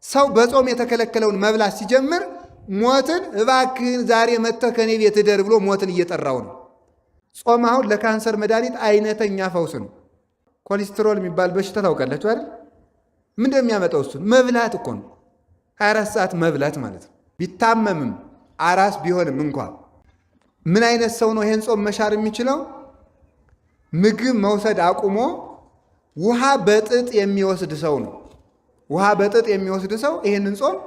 ሰው በጾም የተከለከለውን መብላት ሲጀምር ሞትን እባክህን ዛሬ መጥተህ ከኔ ቤት እደር ብሎ ሞትን እየጠራው ነው። ጾም አሁን ለካንሰር መድኃኒት አይነተኛ ፈውስ ነው። ኮሌስትሮል የሚባል በሽታ ታውቃላችሁ አይደል? ምንድን ነው የሚያመጣው? እሱን መብላት እኮ ነው። 24 ሰዓት መብላት ማለት ነው። ቢታመምም አራስ ቢሆንም እንኳ ምን አይነት ሰው ነው ይሄን ጾም መሻር የሚችለው? ምግብ መውሰድ አቁሞ ውሃ በጥጥ የሚወስድ ሰው ነው። ውሃ በጥጥ የሚወስድ ሰው ይህንን ጾም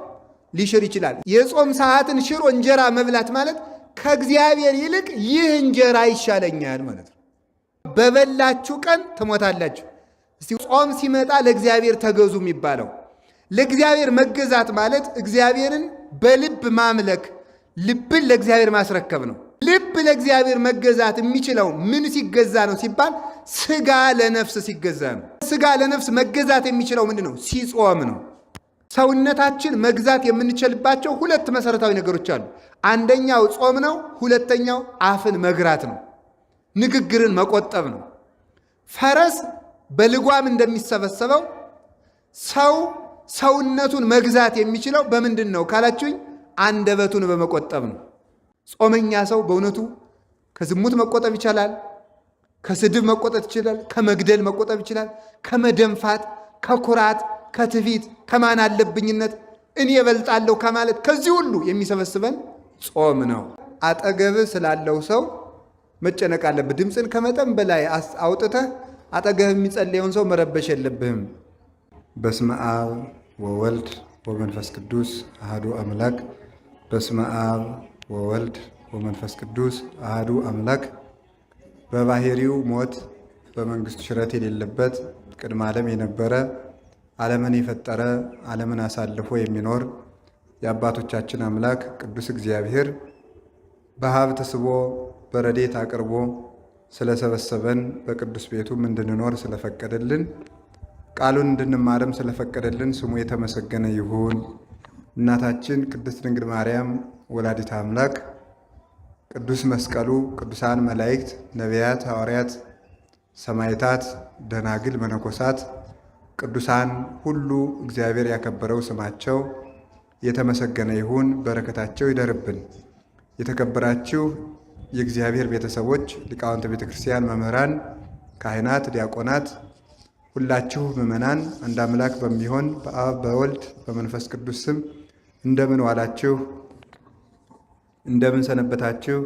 ሊሽር ይችላል። የጾም ሰዓትን ሽሮ እንጀራ መብላት ማለት ከእግዚአብሔር ይልቅ ይህ እንጀራ ይሻለኛል ማለት ነው። በበላችሁ ቀን ትሞታላችሁ። እስቲ ጾም ሲመጣ ለእግዚአብሔር ተገዙ የሚባለው ለእግዚአብሔር መገዛት ማለት እግዚአብሔርን በልብ ማምለክ፣ ልብን ለእግዚአብሔር ማስረከብ ነው። ልብ ለእግዚአብሔር መገዛት የሚችለው ምን ሲገዛ ነው ሲባል ስጋ ለነፍስ ሲገዛ ነው። ስጋ ለነፍስ መገዛት የሚችለው ምንድን ነው? ሲጾም ነው። ሰውነታችን መግዛት የምንችልባቸው ሁለት መሰረታዊ ነገሮች አሉ። አንደኛው ጾም ነው። ሁለተኛው አፍን መግራት ነው፣ ንግግርን መቆጠብ ነው። ፈረስ በልጓም እንደሚሰበሰበው ሰው ሰውነቱን መግዛት የሚችለው በምንድን ነው ካላችሁኝ፣ አንደበቱን በመቆጠብ ነው። ጾመኛ ሰው በእውነቱ ከዝሙት መቆጠብ ይቻላል፣ ከስድብ መቆጠብ ይችላል፣ ከመግደል መቆጠብ ይችላል፣ ከመደንፋት፣ ከኩራት፣ ከትፊት፣ ከማን አለብኝነት እኔ እበልጣለሁ ከማለት ከዚህ ሁሉ የሚሰበስበን ጾም ነው። አጠገብህ ስላለው ሰው መጨነቅ አለብህ። ድምፅን ከመጠን በላይ አውጥተህ አጠገብህ የሚጸልየውን ሰው መረበሽ የለብህም። በስመ አብ ወወልድ ወመንፈስ ቅዱስ አሐዱ አምላክ። በስመ አብ ወወልድ ወመንፈስ ቅዱስ አሐዱ አምላክ። በባህሪው ሞት በመንግስቱ ሽረት የሌለበት ቅድመ ዓለም የነበረ ዓለምን የፈጠረ ዓለምን አሳልፎ የሚኖር የአባቶቻችን አምላክ ቅዱስ እግዚአብሔር በሀብት ስቦ በረዴት አቅርቦ ስለሰበሰበን በቅዱስ ቤቱም እንድንኖር ስለፈቀደልን ቃሉን እንድንማርም ስለፈቀደልን ስሙ የተመሰገነ ይሁን። እናታችን ቅድስት ድንግል ማርያም ወላዲተ አምላክ፣ ቅዱስ መስቀሉ፣ ቅዱሳን መላእክት፣ ነቢያት፣ ሐዋርያት፣ ሰማዕታት፣ ደናግል፣ መነኮሳት፣ ቅዱሳን ሁሉ እግዚአብሔር ያከበረው ስማቸው የተመሰገነ ይሁን። በረከታቸው ይደርብን። የተከበራችሁ የእግዚአብሔር ቤተሰቦች፣ ሊቃውንተ ቤተ ክርስቲያን፣ መምህራን፣ ካህናት፣ ዲያቆናት፣ ሁላችሁ ምዕመናን አንድ አምላክ በሚሆን በአብ በወልድ በመንፈስ ቅዱስ ስም እንደምን ዋላችሁ? እንደምን ሰነበታችሁ?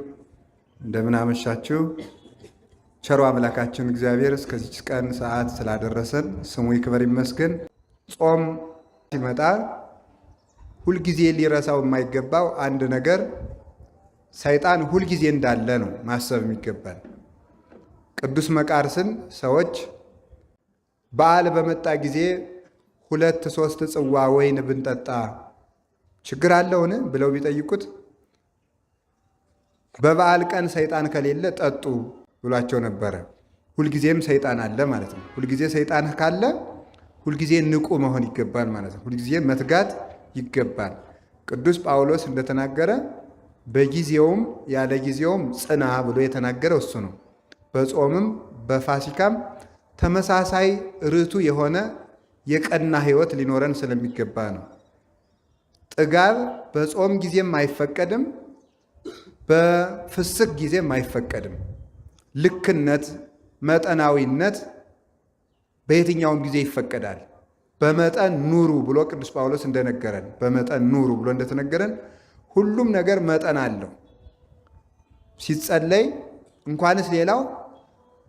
እንደምን አመሻችሁ? ቸሩ አምላካችን እግዚአብሔር እስከዚች ቀን ሰዓት ስላደረሰን ስሙ ይክበር ይመስገን። ጾም ሲመጣ ሁልጊዜ ሊረሳው የማይገባው አንድ ነገር ሰይጣን ሁልጊዜ እንዳለ ነው ማሰብ የሚገባል። ቅዱስ መቃርስን ሰዎች በዓል በመጣ ጊዜ 2 3 ጽዋ ወይን ብንጠጣ ችግር አለውን ብለው ቢጠይቁት በበዓል ቀን ሰይጣን ከሌለ ጠጡ ብሏቸው ነበረ። ሁልጊዜም ሰይጣን አለ ማለት ነው። ሁልጊዜ ሰይጣን ካለ ሁልጊዜ ንቁ መሆን ይገባል ማለት ነው። ሁልጊዜ መትጋት ይገባል። ቅዱስ ጳውሎስ እንደተናገረ በጊዜውም ያለ ጊዜውም ጽና ብሎ የተናገረው እሱ ነው። በጾምም በፋሲካም ተመሳሳይ ርቱ የሆነ የቀና ሕይወት ሊኖረን ስለሚገባ ነው። ጥጋብ በጾም ጊዜም አይፈቀድም፣ በፍስክ ጊዜም አይፈቀድም። ልክነት፣ መጠናዊነት በየትኛውም ጊዜ ይፈቀዳል። በመጠን ኑሩ ብሎ ቅዱስ ጳውሎስ እንደነገረን በመጠን ኑሩ ብሎ እንደተነገረን ሁሉም ነገር መጠን አለው። ሲጸለይ እንኳንስ ሌላው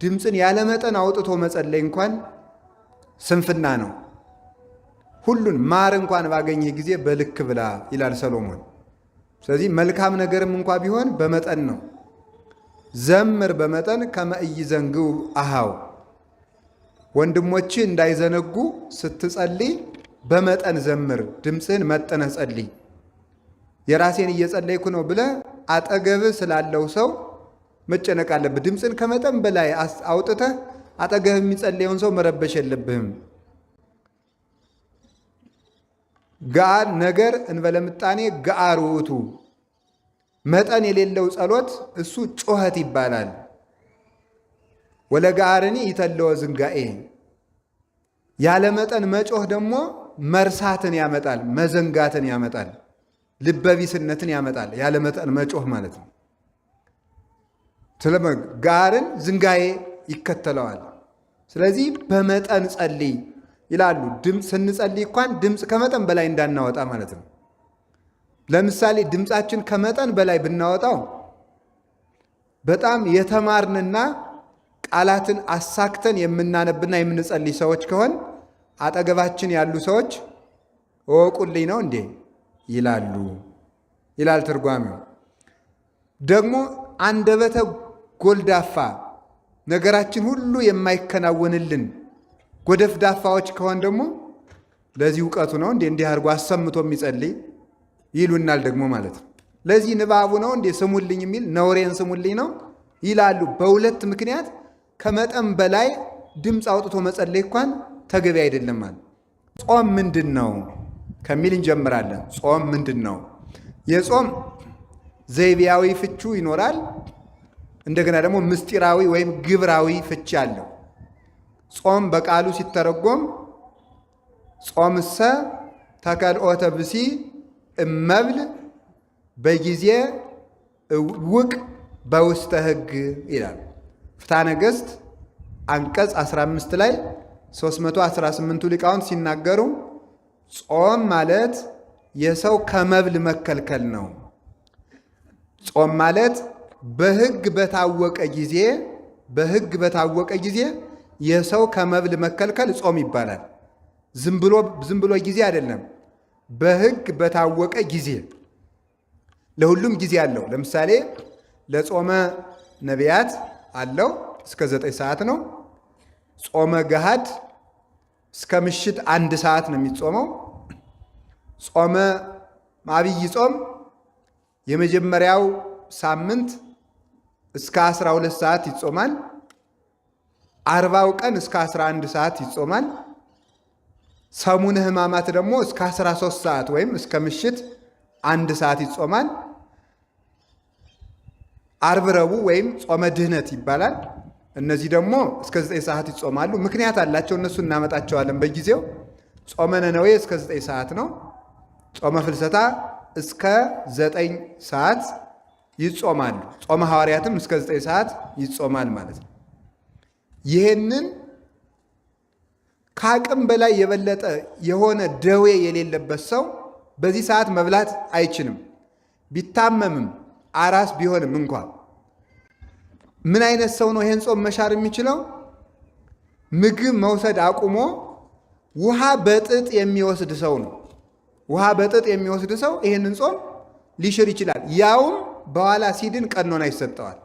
ድምፅን ያለ መጠን አውጥቶ መጸለይ እንኳን ስንፍና ነው። ሁሉን ማር እንኳን ባገኘህ ጊዜ በልክ ብላ ይላል ሰሎሞን። ስለዚህ መልካም ነገርም እንኳ ቢሆን በመጠን ነው። ዘምር በመጠን ከመ ኢይዘንግዑ አኀው፣ ወንድሞች እንዳይዘነጉ ስትጸልይ በመጠን ዘምር፣ ድምፅህን መጥነህ ጸልይ። የራሴን እየጸለይኩ ነው ብለህ አጠገብህ ስላለው ሰው መጨነቅ አለብህ። ድምፅን ከመጠን በላይ አውጥተህ አጠገብህ የሚጸልየውን ሰው መረበሽ የለብህም። ገአር ነገር እንበለ ምጣኔ ገአር ውእቱ፣ መጠን የሌለው ጸሎት እሱ ጩኸት ይባላል። ወለገአርኒ ይተለወ ዝንጋኤ፣ ያለ መጠን መጮህ ደግሞ መርሳትን ያመጣል፣ መዘንጋትን ያመጣል፣ ልበቢስነትን ያመጣል። ያለ መጠን መጮህ ማለት ነው። ጋርን ዝንጋዬ ይከተለዋል። ስለዚህ በመጠን ጸልይ ይላሉ። ድምፅ ስንጸልይ እንኳን ድምፅ ከመጠን በላይ እንዳናወጣ ማለት ነው። ለምሳሌ ድምፃችን ከመጠን በላይ ብናወጣው በጣም የተማርንና ቃላትን አሳክተን የምናነብና የምንጸልይ ሰዎች ከሆን አጠገባችን ያሉ ሰዎች እወቁልኝ ነው እንዴ ይላሉ ይላል ትርጓሜው። ደግሞ አንደበተ ጎልዳፋ ነገራችን ሁሉ የማይከናወንልን ጎደፍዳፋዎች ከሆን ደግሞ ለዚህ እውቀቱ ነው እንዴ እንዲህ አድርጎ አሰምቶ የሚጸልይ ይሉናል ደግሞ ማለት ነው። ለዚህ ንባቡ ነው እንዴ ስሙልኝ የሚል ነውሬን ስሙልኝ ነው ይላሉ። በሁለት ምክንያት ከመጠን በላይ ድምፅ አውጥቶ መጸለይ እንኳን ተገቢ አይደለም ማለት። ጾም ምንድን ነው ከሚል እንጀምራለን። ጾም ምንድን ነው? የጾም ዘይቤያዊ ፍቹ ይኖራል። እንደገና ደግሞ ምስጢራዊ ወይም ግብራዊ ፍቺ አለው። ጾም በቃሉ ሲተረጎም ጾምሰ ተከልኦተ ብሲ እመብል በጊዜ ውቅ በውስተ ሕግ ይላል። ፍትሐ ነገሥት አንቀጽ 15 ላይ 318ቱ ሊቃውንት ሲናገሩ ጾም ማለት የሰው ከመብል መከልከል ነው። ጾም ማለት በሕግ በታወቀ ጊዜ በሕግ በታወቀ ጊዜ የሰው ከመብል መከልከል ጾም ይባላል። ዝም ብሎ ጊዜ አይደለም። በሕግ በታወቀ ጊዜ ለሁሉም ጊዜ አለው። ለምሳሌ ለጾመ ነቢያት አለው እስከ 9 ሰዓት ነው። ጾመ ገሃድ እስከ ምሽት 1 ሰዓት ነው የሚጾመው። ጾመ አብይ ጾም የመጀመሪያው ሳምንት እስከ 12 ሰዓት ይጾማል። 40ው ቀን እስከ 11 ሰዓት ይጾማል። ሰሙነ ሕማማት ደግሞ እስከ 13 ሰዓት ወይም እስከ ምሽት 1 ሰዓት ይጾማል። ዓርብ፣ ረቡዕ ወይም ጾመ ድህነት ይባላል። እነዚህ ደግሞ እስከ 9 ሰዓት ይጾማሉ። ምክንያት አላቸው፣ እነሱ እናመጣቸዋለን በጊዜው። ጾመ ነነዌ እስከ 9 ሰዓት ነው። ጾመ ፍልሰታ እስከ 9 ሰዓት ይጾማሉ። ጾመ ሐዋርያትም እስከ 9 ሰዓት ይጾማል ማለት ነው። ይህንን ከአቅም በላይ የበለጠ የሆነ ደዌ የሌለበት ሰው በዚህ ሰዓት መብላት አይችልም። ቢታመምም አራስ ቢሆንም እንኳ። ምን አይነት ሰው ነው ይሄን ጾም መሻር የሚችለው? ምግብ መውሰድ አቁሞ ውሃ በጥጥ የሚወስድ ሰው ነው። ውሃ በጥጥ የሚወስድ ሰው ይሄንን ጾም ሊሽር ይችላል። ያውም በኋላ ሲድን ቀኖና ይሰጠዋል።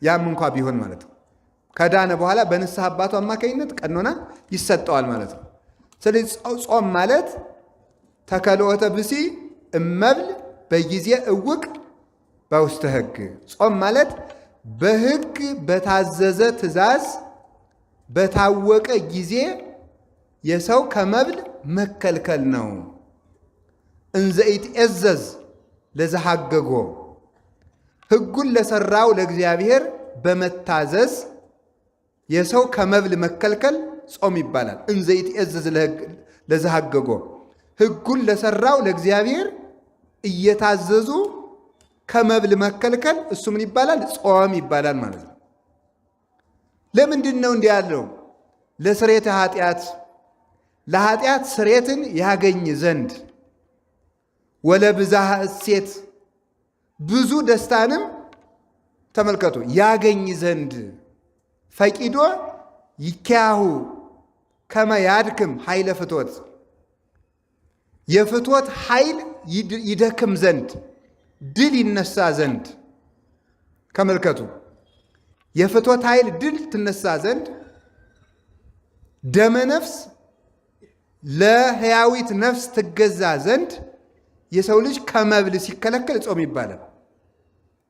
ያም እንኳ ቢሆን ማለት ነው። ከዳነ በኋላ በንስሐ አባቱ አማካኝነት ቀኖና ይሰጠዋል ማለት ነው። ስለዚህ ጾም ማለት ተከልኦተ ብሲ እመብል በጊዜ እውቅ በውስተ ሕግ። ጾም ማለት በሕግ በታዘዘ ትእዛዝ በታወቀ ጊዜ የሰው ከመብል መከልከል ነው። እንዘ ኢትዔዘዝ ለዘሐገጎ ሕጉን ለሰራው ለእግዚአብሔር በመታዘዝ የሰው ከመብል መከልከል ጾም ይባላል። እንዘ ኢትዔዘዝ ለዘሐገጎ ሕጉን ለሰራው ለእግዚአብሔር እየታዘዙ ከመብል መከልከል እሱ ምን ይባላል? ጾም ይባላል ማለት ነው። ለምንድን ነው እንዲህ ያለው? ለስርየተ ኃጢአት፣ ለኃጢአት ስርየትን ያገኝ ዘንድ፣ ወለብዝሃ እሴት ብዙ ደስታንም ተመልከቱ ያገኝ ዘንድ፣ ፈቂዶ ይኪያሁ ከመ ያድክም ኃይለ ፍትወት የፍትወት ኃይል ይደክም ዘንድ ድል ይነሳ ዘንድ። ተመልከቱ የፍትወት ኃይል ድል ትነሳ ዘንድ ደመ ነፍስ ለሕያዊት ነፍስ ትገዛ ዘንድ የሰው ልጅ ከመብል ሲከለከል ጾም ይባላል።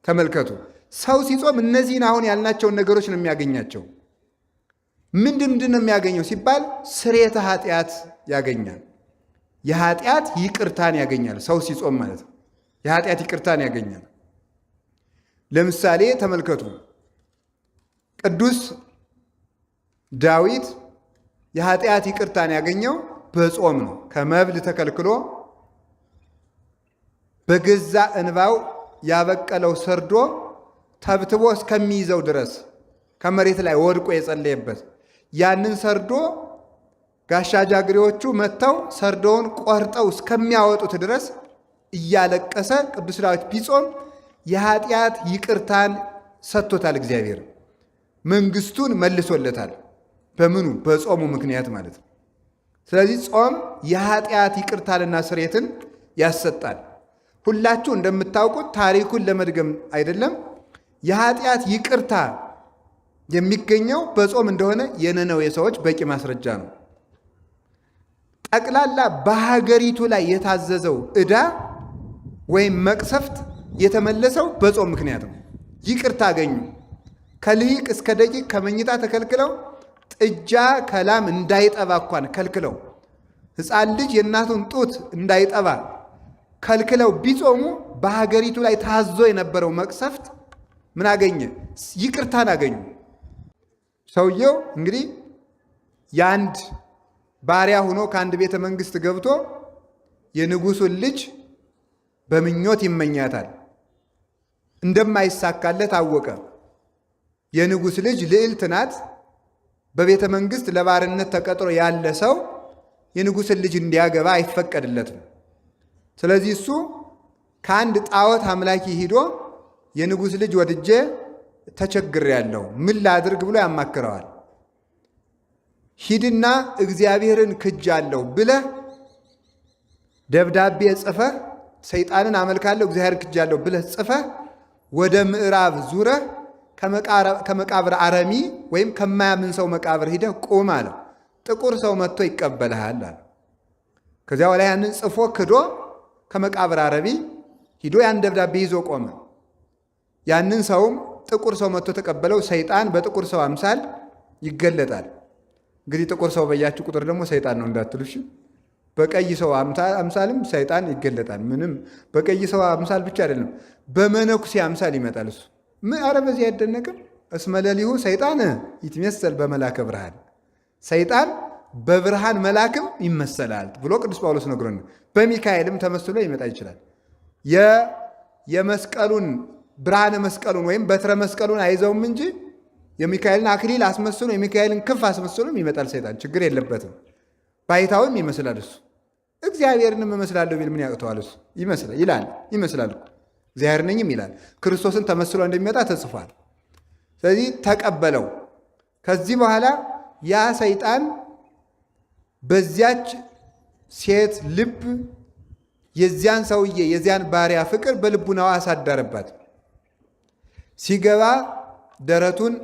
ተመልከቱ ሰው ሲጾም እነዚህን አሁን ያልናቸውን ነገሮች ነው የሚያገኛቸው። ምንድን ነው የሚያገኘው ሲባል ስርየተ ኃጢአት ያገኛል። የኃጢአት ይቅርታን ያገኛል። ሰው ሲጾም ማለት ነው። የኃጢአት ይቅርታን ያገኛል። ለምሳሌ ተመልከቱ ቅዱስ ዳዊት የኃጢአት ይቅርታን ያገኘው በጾም ነው። ከመብል ተከልክሎ በገዛ እንባው ያበቀለው ሰርዶ ተብትቦ እስከሚይዘው ድረስ ከመሬት ላይ ወድቆ የጸለየበት ያንን ሰርዶ ጋሻ ጃግሬዎቹ መጥተው ሰርዶውን ቆርጠው እስከሚያወጡት ድረስ እያለቀሰ ቅዱስ ዳዊት ቢጾም የኃጢአት ይቅርታን ሰጥቶታል። እግዚአብሔር መንግስቱን መልሶለታል። በምኑ? በጾሙ ምክንያት ማለት ነው። ስለዚህ ጾም የኃጢአት ይቅርታንና ስርየትን ያሰጣል። ሁላችሁ እንደምታውቁት ታሪኩን ለመድገም አይደለም፣ የኃጢአት ይቅርታ የሚገኘው በጾም እንደሆነ የነነዌ ሰዎች በቂ ማስረጃ ነው። ጠቅላላ በሀገሪቱ ላይ የታዘዘው ዕዳ ወይም መቅሰፍት የተመለሰው በጾም ምክንያት ነው። ይቅርታ አገኙ። ከልሂቅ እስከ ደቂቅ ከመኝታ ተከልክለው ጥጃ ከላም እንዳይጠባ እንኳን ከልክለው፣ ሕፃን ልጅ የእናቱን ጡት እንዳይጠባ ከልክለው ቢጾሙ በሀገሪቱ ላይ ታዞ የነበረው መቅሰፍት ምን አገኘ? ይቅርታን አገኙ። ሰውየው እንግዲህ የአንድ ባሪያ ሆኖ ከአንድ ቤተ መንግስት ገብቶ የንጉሱን ልጅ በምኞት ይመኛታል። እንደማይሳካለት አወቀ። የንጉስ ልጅ ልዕልት ናት። በቤተ መንግስት ለባርነት ተቀጥሮ ያለ ሰው የንጉስን ልጅ እንዲያገባ አይፈቀድለትም። ስለዚህ እሱ ከአንድ ጣዖት አምላኪ ሂዶ የንጉስ ልጅ ወድጄ ተቸግሬያለሁ፣ ምን ላድርግ ብሎ ያማክረዋል። ሂድና እግዚአብሔርን ክጃለሁ ብለህ ደብዳቤ ጽፈህ፣ ሰይጣንን አመልካለሁ እግዚአብሔርን ክጃለሁ ብለህ ጽፈህ ወደ ምዕራብ ዙረህ ከመቃብር አረሚ ወይም ከማያምን ሰው መቃብር ሂደህ ቁም አለው። ጥቁር ሰው መጥቶ ይቀበልሃል አለ። ከዚያ በኋላ ያንን ጽፎ ክዶ ከመቃብር አረሚ ሂዶ ያን ደብዳቤ ይዞ ቆመ። ያንን ሰውም ጥቁር ሰው መጥቶ ተቀበለው። ሰይጣን በጥቁር ሰው አምሳል ይገለጣል። እንግዲህ ጥቁር ሰው በያችሁ ቁጥር ደግሞ ሰይጣን ነው እንዳትሉ እሺ። በቀይ ሰው አምሳልም ሰይጣን ይገለጣል። ምንም በቀይ ሰው አምሳል ብቻ አይደለም፣ በመነኩሴ አምሳል ይመጣል እሱ። ምን አረ በዚህ አይደነቅም? እስመ ለሊሁ ሰይጣን ይትመሰል በመላከ ብርሃን፣ ሰይጣን በብርሃን መላክም ይመሰላል ብሎ ቅዱስ ጳውሎስ ነግሮን፣ በሚካኤልም ተመስሎ ይመጣ ይችላል። የመስቀሉን ብርሃነ መስቀሉን ወይም በትረ መስቀሉን አይዘውም እንጂ የሚካኤልን አክሊል አስመስሎ የሚካኤልን ክንፍ አስመስሎም ይመጣል ሰይጣን። ችግር የለበትም። ባይታውም ይመስላል እሱ። እግዚአብሔርንም እመስላለሁ ቢል ምን ያቅተዋል? እሱ ይመስላል ይላል፣ ይመስላል እኮ እግዚአብሔር ነኝም ይላል። ክርስቶስን ተመስሎ እንደሚመጣ ተጽፏል። ስለዚህ ተቀበለው። ከዚህ በኋላ ያ ሰይጣን በዚያች ሴት ልብ የዚያን ሰውዬ የዚያን ባሪያ ፍቅር በልቡናዋ አሳደረባት። ሲገባ ደረቱን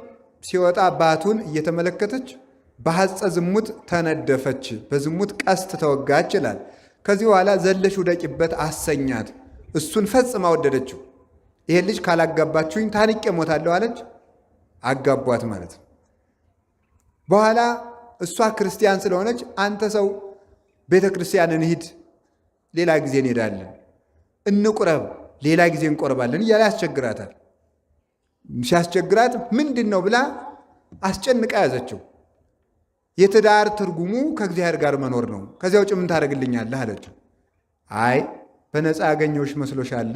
ሲወጣ ባቱን እየተመለከተች በሐፀ ዝሙት ተነደፈች፣ በዝሙት ቀስት ተወጋች ይላል። ከዚህ በኋላ ዘለሽ ውደቂበት አሰኛት። እሱን ፈጽማ ወደደችው። ይሄን ልጅ ካላጋባችሁኝ ታንቄ እሞታለሁ አለች። አጋቧት ማለት ነው። በኋላ እሷ ክርስቲያን ስለሆነች አንተ ሰው ቤተ ክርስቲያን እንሂድ፣ ሌላ ጊዜ እንሄዳለን፣ እንቁረብ፣ ሌላ ጊዜ እንቆርባለን እያለ ያስቸግራታል። ሲያስቸግራት ምንድን ነው ብላ አስጨንቃ ያዘችው። የትዳር ትርጉሙ ከእግዚአብሔር ጋር መኖር ነው። ከዚያ ውጭ ምን ታደርግልኛለህ አለችው። አይ በነፃ ያገኘሁሽ መስሎሻል?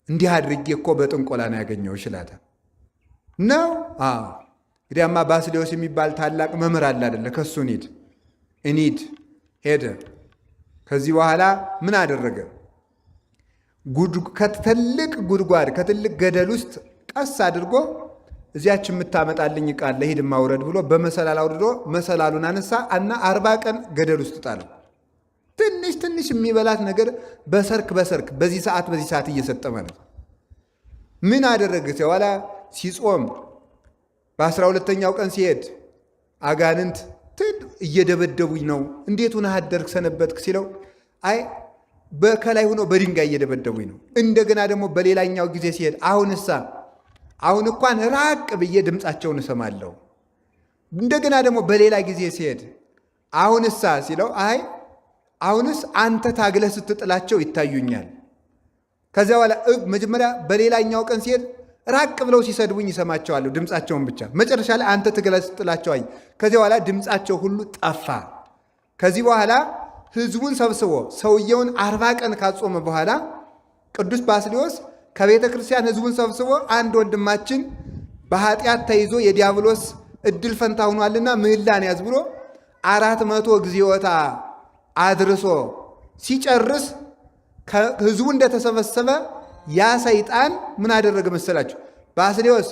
እንዲህ አድርጌ እኮ በጥንቆላ ነው ያገኘሁሽ ይላታል። ነው? አዎ። እንግዲያማ ባስሌዎስ የሚባል ታላቅ መምህር አለ አይደለ? ከእሱ እንሂድ እንሂድ። ሄደ። ከዚህ በኋላ ምን አደረገ? ከትልቅ ጉድጓድ ከትልቅ ገደል ውስጥ ቀስ አድርጎ እዚያች የምታመጣልኝ ዕቃ አለ ሂድ ማውረድ ብሎ በመሰላል አውርዶ መሰላሉን አነሳ እና 40 ቀን ገደል ውስጥ ጣለው። ትንሽ ትንሽ የሚበላት ነገር በሰርክ በሰርክ በዚህ ሰዓት በዚህ ሰዓት እየሰጠ ማለት ነው። ምን አደረገ? በኋላ ሲጾም በ12ኛው ቀን ሲሄድ አጋንንት እየደበደቡኝ ነው፣ እንዴት ሆነህ አደርክ ሰነበትክ ሲለው አይ በከላይ ሆኖ በድንጋይ እየደበደቡኝ ነው። እንደገና ደግሞ በሌላኛው ጊዜ ሲሄድ አሁንሳ አሁን እንኳን ራቅ ብዬ ድምፃቸውን እሰማለሁ። እንደገና ደግሞ በሌላ ጊዜ ሲሄድ አሁንሳ ሲለው አይ አሁንስ አንተ ታግለህ ስትጥላቸው ይታዩኛል። ከዚያ በኋላ መጀመሪያ በሌላኛው ቀን ሲሄድ ራቅ ብለው ሲሰድቡኝ ይሰማቸዋለሁ ድምፃቸውን ብቻ። መጨረሻ ላይ አንተ ትግለህ ስትጥላቸው አይ ከዚያ በኋላ ድምፃቸው ሁሉ ጠፋ። ከዚህ በኋላ ህዝቡን ሰብስቦ ሰውየውን 40 ቀን ካጾመ በኋላ ቅዱስ ባስልዮስ ከቤተ ክርስቲያን ህዝቡን ሰብስቦ አንድ ወንድማችን በኃጢአት ተይዞ የዲያብሎስ እድል ፈንታ ሆኗልና ምህላን ያዝ ብሎ 400 እግዚኦታ አድርሶ ሲጨርስ ህዝቡ እንደተሰበሰበ ያ ሰይጣን ምን አደረገ መሰላችሁ? ባስልዮስ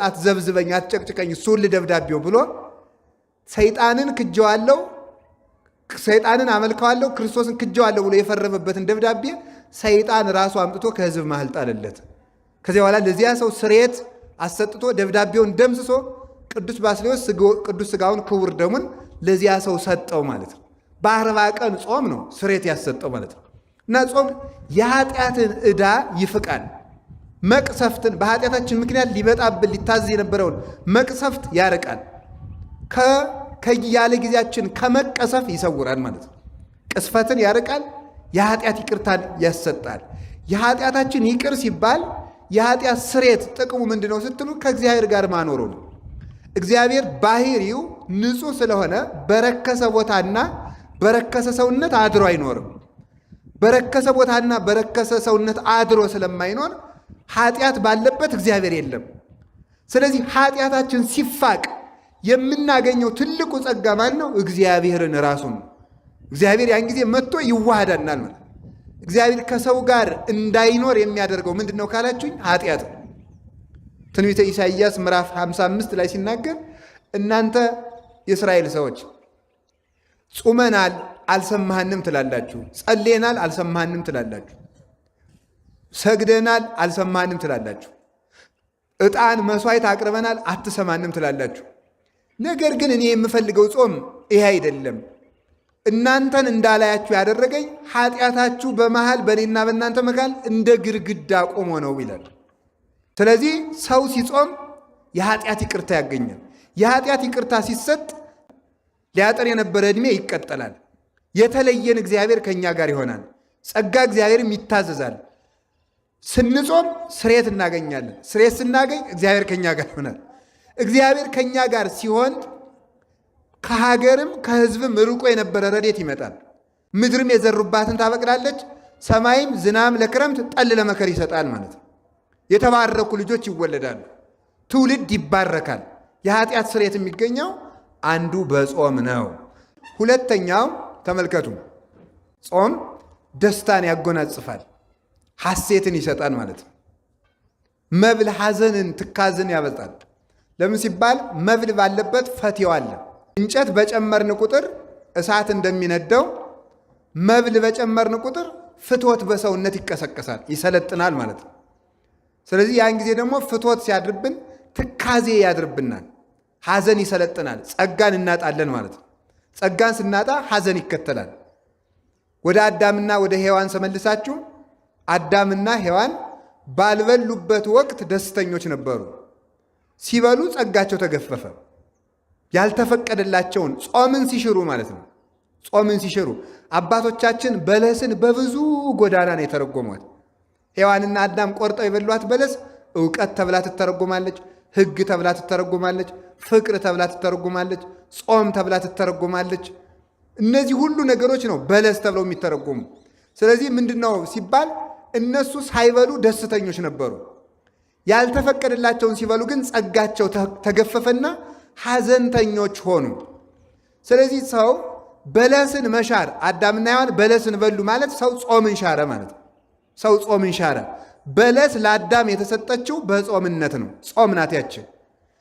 አትዘብዝበኝ፣ አትጨቅጭቀኝ፣ እሱን ልደብዳቤው ብሎ ሰይጣንን ክጀዋለሁ፣ ሰይጣንን አመልከዋለሁ፣ ክርስቶስን ክጀዋለሁ ብሎ የፈረመበትን ደብዳቤ ሰይጣን ራሱ አምጥቶ ከህዝብ መሃል ጣለለት። ከዚያ በኋላ ለዚያ ሰው ስርየት አሰጥቶ ደብዳቤውን ደምስሶ ቅዱስ ባስልዮስ ቅዱስ ስጋውን ክቡር ደሙን ለዚያ ሰው ሰጠው ማለት ነው። በ40 ቀን ጾም ነው ስርየት ያሰጠው ማለት ነው። እና ጾም የኃጢአትን ዕዳ ይፍቃል። መቅሰፍትን በኃጢአታችን ምክንያት ሊመጣብን ሊታዘዝ የነበረውን መቅሰፍት ያርቃል። ያለ ጊዜያችን ከመቀሰፍ ይሰውራል ማለት ነው። ቅስፈትን ያርቃል። የኃጢአት ይቅርታን ያሰጣል። የኃጢአታችን ይቅር ሲባል የኃጢአት ስርየት ጥቅሙ ምንድን ነው ስትሉ ከእግዚአብሔር ጋር ማኖሩ ነው። እግዚአብሔር ባህሪው ንጹሕ ስለሆነ በረከሰ ቦታና በረከሰ ሰውነት አድሮ አይኖርም። በረከሰ ቦታና በረከሰ ሰውነት አድሮ ስለማይኖር ኃጢአት ባለበት እግዚአብሔር የለም። ስለዚህ ኃጢአታችን ሲፋቅ የምናገኘው ትልቁ ጸጋ ማን ነው? እግዚአብሔርን ራሱን ነው። እግዚአብሔር ያን ጊዜ መጥቶ ይዋሃዳናል ማለት። እግዚአብሔር ከሰው ጋር እንዳይኖር የሚያደርገው ምንድን ነው ካላችሁኝ፣ ኃጢአት ነው። ትንቢተ ኢሳይያስ ምዕራፍ 55 ላይ ሲናገር እናንተ የእስራኤል ሰዎች ጹመናል አልሰማህንም ትላላችሁ፣ ጸልየናል አልሰማህንም ትላላችሁ፣ ሰግደናል አልሰማህንም ትላላችሁ፣ ዕጣን መስዋዕት አቅርበናል አትሰማንም ትላላችሁ። ነገር ግን እኔ የምፈልገው ጾም ይሄ አይደለም። እናንተን እንዳላያችሁ ያደረገኝ ኃጢአታችሁ በመሃል በእኔና በእናንተ መካከል እንደ ግድግዳ ቆሞ ነው ይላል። ስለዚህ ሰው ሲጾም የኃጢአት ይቅርታ ያገኛል። የኃጢአት ይቅርታ ሲሰጥ ሊያጠር የነበረ ዕድሜ ይቀጠላል። የተለየን እግዚአብሔር ከእኛ ጋር ይሆናል። ጸጋ እግዚአብሔርም ይታዘዛል። ስንጾም ስርየት እናገኛለን። ስርየት ስናገኝ እግዚአብሔር ከእኛ ጋር ይሆናል። እግዚአብሔር ከእኛ ጋር ሲሆን ከሀገርም ከሕዝብም ርቆ የነበረ ረድኤት ይመጣል። ምድርም የዘሩባትን ታበቅላለች፣ ሰማይም ዝናም ለክረምት ጠል ለመከር ይሰጣል ማለት ነው። የተባረኩ ልጆች ይወለዳሉ። ትውልድ ይባረካል። የኃጢአት ስርየት የሚገኘው አንዱ በጾም ነው። ሁለተኛው ተመልከቱ፣ ጾም ደስታን ያጎናጽፋል፣ ሐሴትን ይሰጣል ማለት ነው። መብል ሐዘንን፣ ትካዝን ያበጣል። ለምን ሲባል መብል ባለበት ፈቴው አለ። እንጨት በጨመርን ቁጥር እሳት እንደሚነደው መብል በጨመርን ቁጥር ፍትወት በሰውነት ይቀሰቀሳል፣ ይሰለጥናል ማለት ነው። ስለዚህ ያን ጊዜ ደግሞ ፍትወት ሲያድርብን ትካዜ ያድርብናል፣ ሐዘን ይሰለጥናል፣ ጸጋን እናጣለን ማለት ነው። ጸጋን ስናጣ ሐዘን ይከተላል። ወደ አዳምና ወደ ሔዋን ሰመልሳችሁ አዳምና ሔዋን ባልበሉበት ወቅት ደስተኞች ነበሩ። ሲበሉ ጸጋቸው ተገፈፈ። ያልተፈቀደላቸውን ጾምን ሲሽሩ ማለት ነው። ጾምን ሲሽሩ አባቶቻችን በለስን በብዙ ጎዳና ነው የተረጎሟት። ሔዋንና አዳም ቆርጠው የበሏት በለስ እውቀት ተብላ ትተረጎማለች፣ ሕግ ተብላ ትተረጎማለች፣ ፍቅር ተብላ ትተረጎማለች፣ ጾም ተብላ ትተረጎማለች። እነዚህ ሁሉ ነገሮች ነው በለስ ተብለው የሚተረጎሙ። ስለዚህ ምንድን ነው ሲባል እነሱ ሳይበሉ ደስተኞች ነበሩ። ያልተፈቀደላቸውን ሲበሉ ግን ጸጋቸው ተገፈፈና ሐዘንተኞች ሆኑ። ስለዚህ ሰው በለስን መሻር አዳምና ሔዋን በለስን በሉ ማለት ሰው ጾምን ሻረ ማለት ነው። ሰው ጾምን ሻረ። በለስ ለአዳም የተሰጠችው በጾምነት ነው። ጾም ናት ያችን።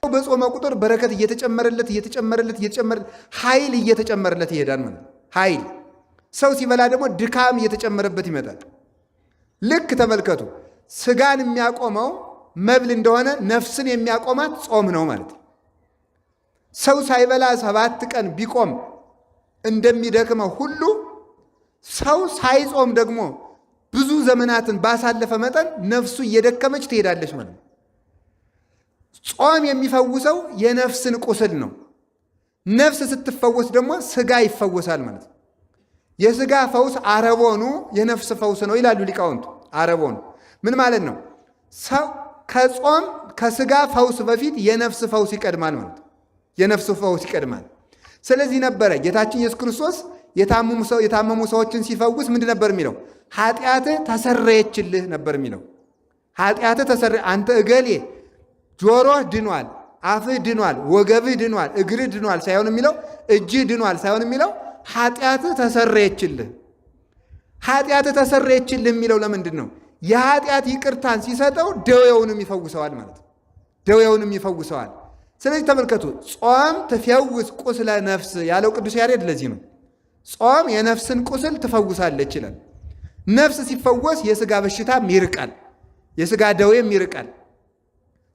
በጾመ ቁጥር በረከት እየተጨመረለት እየተጨመረለት እየተጨመረለት ኃይል እየተጨመረለት ይሄዳል ማለት ነው። ኃይል ሰው ሲበላ ደግሞ ድካም እየተጨመረበት ይመጣል። ልክ ተመልከቱ፣ ስጋን የሚያቆመው መብል እንደሆነ ነፍስን የሚያቆማት ጾም ነው ማለት ነው። ሰው ሳይበላ 7 ቀን ቢቆም እንደሚደክመው ሁሉ ሰው ሳይጾም ደግሞ ብዙ ዘመናትን ባሳለፈ መጠን ነፍሱ እየደከመች ትሄዳለች ማለት ነው። ጾም የሚፈውሰው የነፍስን ቁስል ነው። ነፍስ ስትፈወስ ደግሞ ስጋ ይፈወሳል ማለት ነው። የስጋ ፈውስ አረቦኑ የነፍስ ፈውስ ነው ይላሉ ሊቃውንቱ። አረቦኑ ምን ማለት ነው? ሰው ከጾም ከስጋ ፈውስ በፊት የነፍስ ፈውስ ይቀድማል ማለት ነው። የነፍስ ፈውስ ይቀድማል። ስለዚህ ነበረ ጌታችን ኢየሱስ ክርስቶስ የታመሙ ሰዎችን ሲፈውስ ምንድን ነበር የሚለው? ኃጢአትህ ተሰረየችልህ ነበር የሚለው። ኃጢአትህ ተሰረ፣ አንተ እገሌ ጆሮህ ድኗል፣ አፍህ ድኗል፣ ወገብህ ድኗል፣ እግርህ ድኗል ሳይሆን የሚለው፣ እጅህ ድኗል ሳይሆን የሚለው ኃጢአትህ ተሰረየችልህ። ኃጢአትህ ተሰረየችልህ የሚለው ለምንድን ነው? የኃጢአት ይቅርታን ሲሰጠው ደዌውንም ይፈውሰዋል ማለት ነው። ደዌውንም ይፈውሰዋል። ስለዚህ ተመልከቱ፣ ጾም ትፈውስ ቁስለ ነፍስ ያለው ቅዱስ ያሬድ ለዚህ ነው። ጾም የነፍስን ቁስል ትፈውሳለች ይላል። ነፍስ ሲፈወስ የስጋ በሽታም ይርቃል፣ የስጋ ደዌም ይርቃል።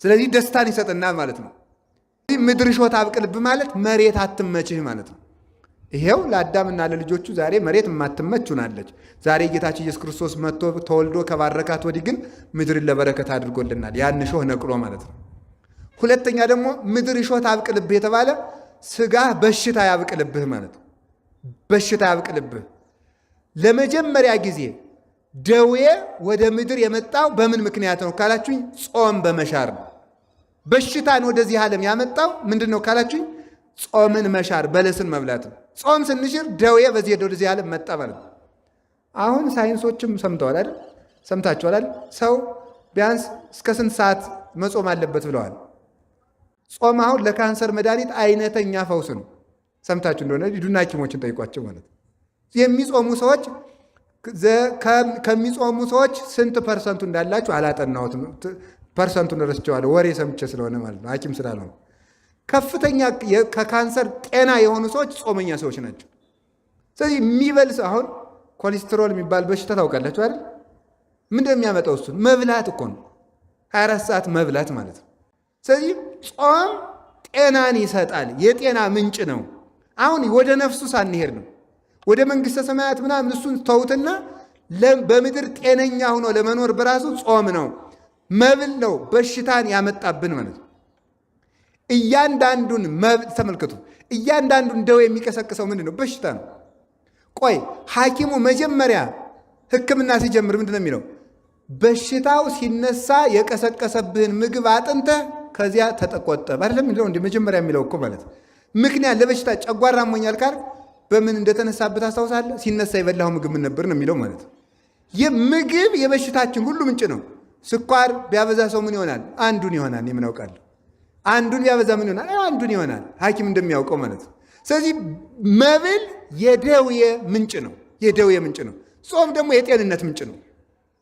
ስለዚህ ደስታን ይሰጠናል ማለት ነው። ምድር እሾህ ታብቅልብህ ማለት መሬት አትመችህ ማለት ነው። ይሄው ለአዳምና ለልጆቹ ዛሬ መሬት የማትመች ሆናለች። ዛሬ ጌታችን ኢየሱስ ክርስቶስ መጥቶ ተወልዶ ከባረካት ወዲህ ግን ምድርን ለበረከት አድርጎልናል። ያን እሾህ ነቅሎ ማለት ነው። ሁለተኛ ደግሞ ምድር እሾህ ታብቅልብህ የተባለ ስጋህ በሽታ ያብቅልብህ ማለት ነው። በሽታ ያብቅልብህ። ለመጀመሪያ ጊዜ ደዌ ወደ ምድር የመጣው በምን ምክንያት ነው ካላችሁኝ፣ ጾም በመሻር ነው። በሽታን ወደዚህ ዓለም ያመጣው ምንድን ነው ካላችሁኝ፣ ጾምን መሻር፣ በለስን መብላት ነው። ጾም ስንሽር ደዌ በዚህ ወደዚህ ዓለም መጣ ማለት ነው። አሁን ሳይንሶችም ሰምተዋል አይደል? ሰምታችኋል አይደል? ሰው ቢያንስ እስከ ስንት ሰዓት መጾም አለበት ብለዋል። ጾም አሁን ለካንሰር መድኃኒት አይነተኛ ፈውስ ነው። ሰምታችሁ እንደሆነ ሂዱና ሐኪሞችን ጠይቋቸው ማለት ነው። የሚጾሙ ሰዎች ከሚጾሙ ሰዎች ስንት ፐርሰንቱ እንዳላችሁ አላጠናሁትም። ፐርሰንቱን ረስቼዋለሁ፣ ወሬ ሰምቼ ስለሆነ ማለት ነው፣ ሐኪም ስላልሆነ። ከፍተኛ ከካንሰር ጤና የሆኑ ሰዎች ጾመኛ ሰዎች ናቸው። ስለዚህ የሚበል ሰው አሁን ኮሌስትሮል የሚባል በሽታ ታውቃላችሁ አይደል? ምንድን ነው የሚያመጣው? እሱን መብላት እኮ ነው። 24 ሰዓት መብላት ማለት ነው። ስለዚህ ጾም ጤናን ይሰጣል፣ የጤና ምንጭ ነው። አሁን ወደ ነፍሱ ሳንሄድ ነው ወደ መንግሥተ ሰማያት ምናምን እሱን ተውትና በምድር ጤነኛ ሆኖ ለመኖር በራሱ ጾም ነው፣ መብል ነው በሽታን ያመጣብን ማለት ነው። እያንዳንዱን መብል ተመልከቱ፣ እያንዳንዱን ደዌ የሚቀሰቅሰው ምንድን ነው? በሽታ ነው። ቆይ ሐኪሙ መጀመሪያ ሕክምና ሲጀምር ምንድን ነው የሚለው? በሽታው ሲነሳ የቀሰቀሰብህን ምግብ አጥንተህ ከዚያ ተጠቆጠብ አይደለም የሚለው? እንደ መጀመሪያ የሚለው እኮ ማለት ምክንያት ለበሽታ ጨጓራ አሞኛል ካልክ በምን እንደተነሳበት አስታውሳለህ? ሲነሳ የበላኸው ምግብ ምን ነበር ነው የሚለው ማለት ነው። የምግብ የበሽታችን ሁሉ ምንጭ ነው። ስኳር ቢያበዛ ሰው ምን ይሆናል? አንዱን ይሆናል። እኔ ምን አውቃለሁ? አንዱን ቢያበዛ ምን ይሆናል? አንዱን ይሆናል። ሐኪም እንደሚያውቀው ማለት ነው። ስለዚህ መብል የደዌ ምንጭ ነው። የደዌ ምንጭ ነው። ጾም ደግሞ የጤንነት ምንጭ ነው።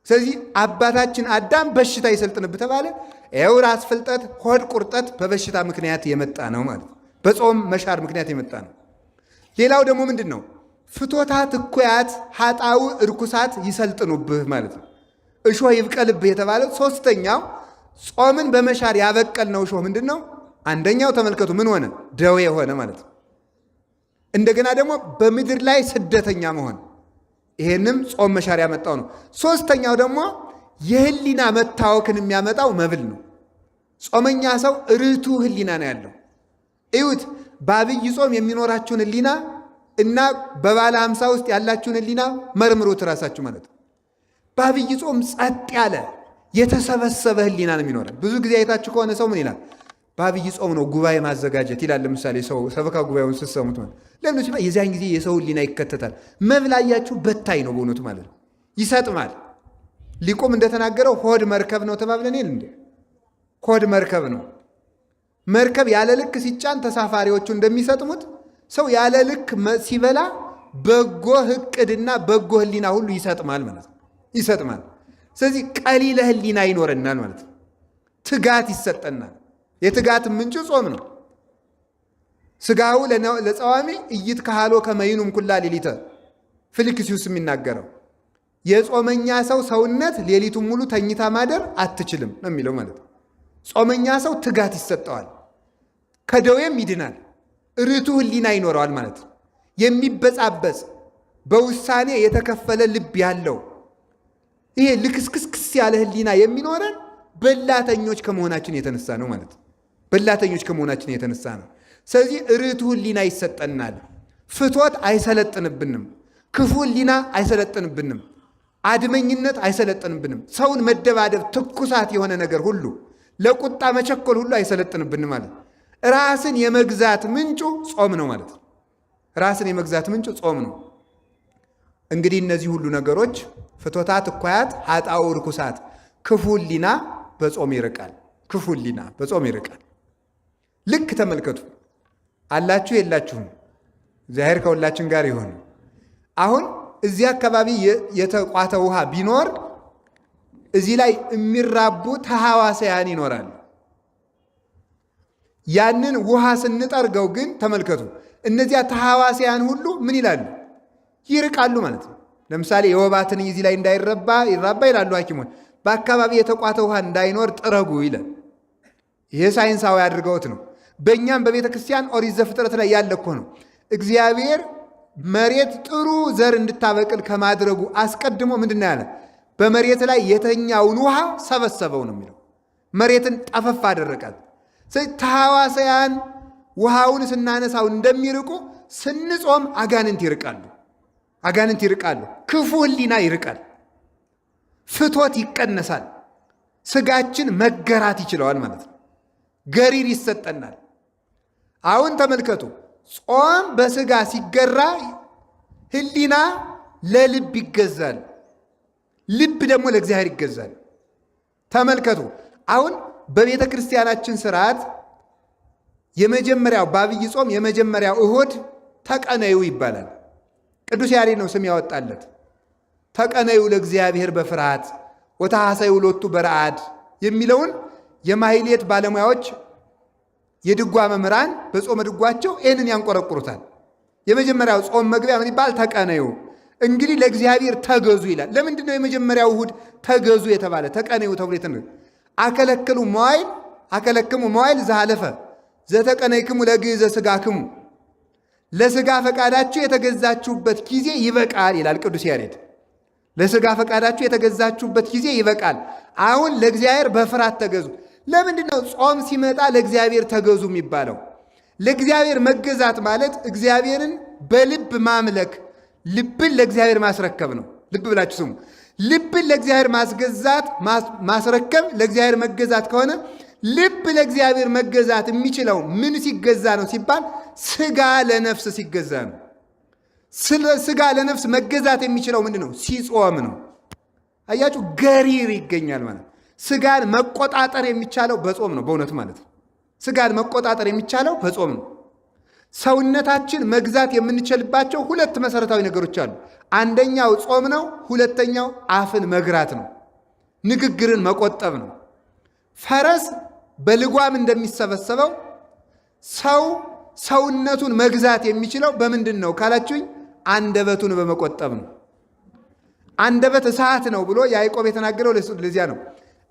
ስለዚህ አባታችን አዳም በሽታ ይሰልጥንብህ ተባለ። ይኸው ራስ ፍልጠት፣ ሆድ ቁርጠት በበሽታ ምክንያት የመጣ ነው ማለት ነው። በጾም መሻር ምክንያት የመጣ ነው። ሌላው ደግሞ ምንድን ነው? ፍቶታት እኩያት ኃጣው እርኩሳት ይሰልጥኑብህ ማለት ነው። እሾህ ይብቀልብህ የተባለው ሶስተኛው ጾምን በመሻር ያበቀልነው እሾህ ምንድን ነው? አንደኛው ተመልከቱ ምን ሆነ? ደዌ ሆነ ማለት ነው። እንደገና ደግሞ በምድር ላይ ስደተኛ መሆን፣ ይሄንም ጾም መሻር ያመጣው ነው። ሶስተኛው ደግሞ የህሊና መታወክን የሚያመጣው መብል ነው። ጾመኛ ሰው ርቱዕ ህሊና ነው ያለው። እዩት፣ በአብይ ጾም የሚኖራችሁን ህሊና እና በባለ 50 ውስጥ ያላችሁን ህሊና መርምሩት እራሳችሁ ማለት ነው። በአብይ ጾም ጸጥ ያለ የተሰበሰበ ህሊና ነው የሚኖረን። ብዙ ጊዜ አይታችሁ ከሆነ ሰው ምን ይላል? በአብይ ጾም ነው ጉባኤ ማዘጋጀት ይላል። ለምሳሌ ሰው ሰበካ ጉባኤውን ስትሰሙት ማለት ለምን ሲባል የዚያን ጊዜ የሰው ህሊና ይከተታል። መብላያችሁ በታይ ነው በእውነቱ ማለት ነው፣ ይሰጥማል። ሊቁም እንደተናገረው ሆድ መርከብ ነው ተባብለን የለ እንዴ? ሆድ መርከብ ነው። መርከብ ያለ ልክ ሲጫን ተሳፋሪዎቹ እንደሚሰጥሙት ሰው ያለ ልክ ሲበላ በጎ እቅድና በጎ ህሊና ሁሉ ይሰጥማል ማለት ነው። ይሰጥማል። ስለዚህ ቀሊለ ህሊና ይኖረናል ማለት ነው። ትጋት ይሰጠናል። የትጋት ምንጩ ጾም ነው። ስጋው ለጸዋሚ ኢይትከሃሎ ከመ ይኑም ኩላ ሌሊተ ፊልክስዩስ የሚናገረው የጾመኛ ሰው ሰውነት ሌሊቱን ሙሉ ተኝታ ማደር አትችልም ነው የሚለው ማለት ነው። ጾመኛ ሰው ትጋት ይሰጠዋል፣ ከደዌም ይድናል፣ ርቱዕ ህሊና ይኖረዋል ማለት ነው። የሚበጻበጽ በውሳኔ የተከፈለ ልብ ያለው ይሄ ልክስክስክስ ያለ ህሊና የሚኖረን በላተኞች ከመሆናችን የተነሳ ነው ማለት ነው። በላተኞች ከመሆናችን የተነሳ ነው። ስለዚህ ርቱዕ ህሊና ይሰጠናል። ፍትወት አይሰለጥንብንም። ክፉ ህሊና አይሰለጥንብንም። አድመኝነት አይሰለጥንብንም። ሰውን መደባደብ፣ ትኩሳት የሆነ ነገር ሁሉ፣ ለቁጣ መቸኮል ሁሉ አይሰለጥንብንም ማለት ነው። ራስን የመግዛት ምንጩ ጾም ነው ማለት ነው። ራስን የመግዛት ምንጩ ጾም ነው። እንግዲህ እነዚህ ሁሉ ነገሮች ፍቶታት፣ እኳያት፣ ኃጣው፣ ርኩሳት፣ ክፉ ሕሊና በጾም ይርቃል። ክፉ ሕሊና በጾም ይርቃል። ልክ ተመልከቱ። አላችሁ የላችሁም? እግዚአብሔር ከሁላችን ጋር ይሁን። አሁን እዚህ አካባቢ የተቋተ ውሃ ቢኖር እዚህ ላይ የሚራቡ ተሐዋስያን ይኖራል። ያንን ውሃ ስንጠርገው ግን ተመልከቱ፣ እነዚያ ተሐዋስያን ሁሉ ምን ይላሉ? ይርቃሉ ማለት ነው። ለምሳሌ የወባ ትንኝ እዚህ ላይ እንዳይረባ ይራባ ይላሉ ሐኪሞች። በአካባቢ የተቋተ ውሃ እንዳይኖር ጥረጉ ይላል። ይሄ ሳይንሳዊ አድርገውት ነው። በእኛም በቤተ ክርስቲያን ኦሪት ዘፍጥረት ላይ ያለ እኮ ነው። እግዚአብሔር መሬት ጥሩ ዘር እንድታበቅል ከማድረጉ አስቀድሞ ምንድን ነው ያለ? በመሬት ላይ የተኛውን ውሃ ሰበሰበው ነው የሚለው። መሬትን ጠፈፍ አደረቃት። ስለዚህ ተሐዋስያን ውሃውን ስናነሳው እንደሚርቁ ስንጾም አጋንንት ይርቃሉ። አጋንንት ይርቃሉ። ክፉ ሕሊና ይርቃል። ፍቶት ይቀነሳል። ስጋችን መገራት ይችለዋል ማለት ነው። ገሪር ይሰጠናል። አሁን ተመልከቱ፣ ጾም በስጋ ሲገራ ሕሊና ለልብ ይገዛል፣ ልብ ደግሞ ለእግዚአብሔር ይገዛል። ተመልከቱ፣ አሁን በቤተ ክርስቲያናችን ስርዓት የመጀመሪያው በአብይ ጾም የመጀመሪያው እሁድ ተቀነዩ ይባላል። ቅዱስ ያሬድ ነው ስም ያወጣለት። ተቀነዩ ለእግዚአብሔር በፍርሃት ወተሐሰዩ ሎቱ በረአድ የሚለውን የማሕሌት ባለሙያዎች የድጓ መምህራን በጾመ ድጓቸው ይህንን ያንቆረቁሩታል። የመጀመሪያው ጾም መግቢያ ምን ይባል? ተቀነዩ። እንግዲህ ለእግዚአብሔር ተገዙ ይላል። ለምንድን ነው የመጀመሪያው እሁድ ተገዙ የተባለ? ተቀነዩ ተብሎ የተነገረ አከለክሉ መዋይል አከለክሙ መዋይል ዘሃለፈ ዘተቀነይክሙ ለግዕዘ ሥጋክሙ፣ ለሥጋ ፈቃዳችሁ የተገዛችሁበት ጊዜ ይበቃል ይላል ቅዱስ ያሬድ። ለሥጋ ፈቃዳችሁ የተገዛችሁበት ጊዜ ይበቃል። አሁን ለእግዚአብሔር በፍርሃት ተገዙ። ለምንድን ነው ጾም ሲመጣ ለእግዚአብሔር ተገዙ የሚባለው? ለእግዚአብሔር መገዛት ማለት እግዚአብሔርን በልብ ማምለክ፣ ልብን ለእግዚአብሔር ማስረከብ ነው። ልብ ብላችሁ ስሙ። ልብን ለእግዚአብሔር ማስገዛት ማስረከብ ለእግዚአብሔር መገዛት ከሆነ ልብ ለእግዚአብሔር መገዛት የሚችለው ምን ሲገዛ ነው ሲባል ስጋ ለነፍስ ሲገዛ ነው። ስጋ ለነፍስ መገዛት የሚችለው ምንድን ነው? ሲጾም ነው። አያችሁ፣ ገሪር ይገኛል ማለት ስጋን መቆጣጠር የሚቻለው በጾም ነው። በእውነቱ ማለት ነው። ስጋን መቆጣጠር የሚቻለው በጾም ነው። ሰውነታችን መግዛት የምንችልባቸው ሁለት መሰረታዊ ነገሮች አሉ። አንደኛው ጾም ነው። ሁለተኛው አፍን መግራት ነው፣ ንግግርን መቆጠብ ነው። ፈረስ በልጓም እንደሚሰበሰበው ሰው ሰውነቱን መግዛት የሚችለው በምንድን ነው ካላችሁኝ፣ አንደበቱን በመቆጠብ ነው። አንደበት እሳት ነው ብሎ ያዕቆብ የተናገረው ለዚያ ነው።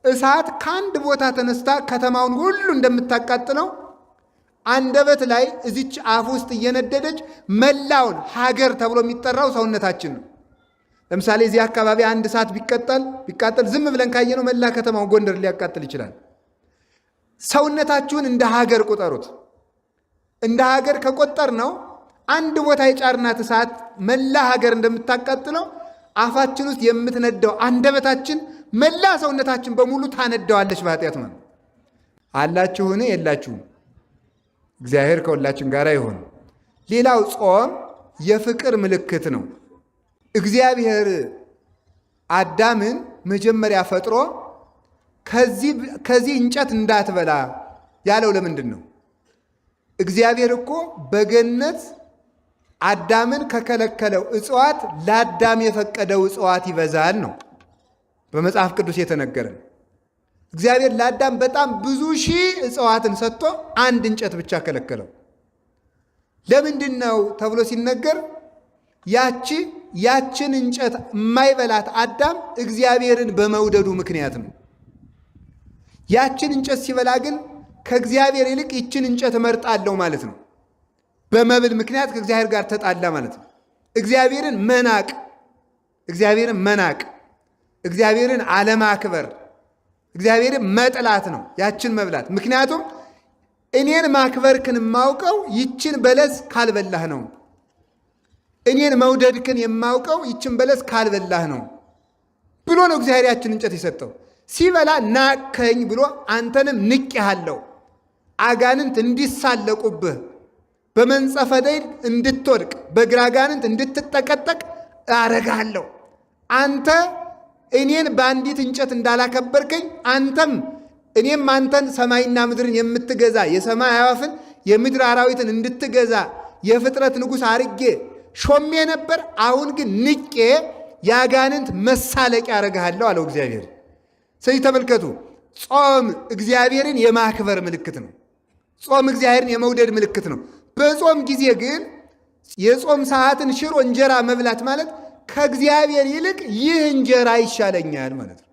እሳት ከአንድ ቦታ ተነስታ ከተማውን ሁሉ እንደምታቃጥለው አንደበት ላይ እዚች አፍ ውስጥ እየነደደች መላውን ሀገር ተብሎ የሚጠራው ሰውነታችን ነው። ለምሳሌ እዚህ አካባቢ አንድ እሳት ቢቃጠል ዝም ብለን ካየነው መላ ከተማው ጎንደር ሊያቃጥል ይችላል። ሰውነታችሁን እንደ ሀገር ቁጠሩት። እንደ ሀገር ከቆጠር ነው አንድ ቦታ የጫርናት እሳት መላ ሀገር እንደምታቃጥለው አፋችን ውስጥ የምትነደው አንደበታችን መላ ሰውነታችን በሙሉ ታነደዋለች በኃጢአት ማለት። አላችሁን? የላችሁም? እግዚአብሔር ከሁላችን ጋር ይሁን። ሌላው ጾም የፍቅር ምልክት ነው። እግዚአብሔር አዳምን መጀመሪያ ፈጥሮ ከዚህ እንጨት እንዳትበላ ያለው ለምንድን ነው? እግዚአብሔር እኮ በገነት አዳምን ከከለከለው እጽዋት ለአዳም የፈቀደው እጽዋት ይበዛል ነው በመጽሐፍ ቅዱስ የተነገረን። እግዚአብሔር ለአዳም በጣም ብዙ ሺህ እጽዋትን ሰጥቶ አንድ እንጨት ብቻ ከለከለው። ለምንድን ነው ተብሎ ሲነገር ያችን እንጨት የማይበላት አዳም እግዚአብሔርን በመውደዱ ምክንያት ነው። ያችን እንጨት ሲበላ ግን ከእግዚአብሔር ይልቅ ይችን እንጨት እመርጣለሁ ማለት ነው። በመብል ምክንያት ከእግዚአብሔር ጋር ተጣላ ማለት ነው። እግዚአብሔርን መናቅ እግዚአብሔርን መናቅ እግዚአብሔርን አለማክበር እግዚአብሔርን መጥላት ነው ያችን መብላት። ምክንያቱም እኔን ማክበርክን የማውቀው ይችን በለስ ካልበላህ ነው። እኔን መውደድክን የማውቀው ይችን በለስ ካልበላህ ነው ብሎ ነው እግዚአብሔር ያችን እንጨት የሰጠው። ሲበላ ናቅከኝ ብሎ አንተንም ንቄሃለሁ፣ አጋንንት እንዲሳለቁብህ በመንጸፈ ደይል እንድትወድቅ በእግረ አጋንንት እንድትጠቀጠቅ አረግሃለሁ። አንተ እኔን በአንዲት እንጨት እንዳላከበርከኝ አንተም እኔም አንተን ሰማይና ምድርን የምትገዛ የሰማይ አዕዋፍን የምድር አራዊትን እንድትገዛ የፍጥረት ንጉሥ አርጌ ሾሜ ነበር። አሁን ግን ንቄ የአጋንንት መሳለቂያ አረግሃለሁ አለው እግዚአብሔር። ስለዚህ ተመልከቱ፣ ጾም እግዚአብሔርን የማክበር ምልክት ነው። ጾም እግዚአብሔርን የመውደድ ምልክት ነው። በጾም ጊዜ ግን የጾም ሰዓትን ሽሮ እንጀራ መብላት ማለት ከእግዚአብሔር ይልቅ ይህ እንጀራ ይሻለኛል ማለት ነው።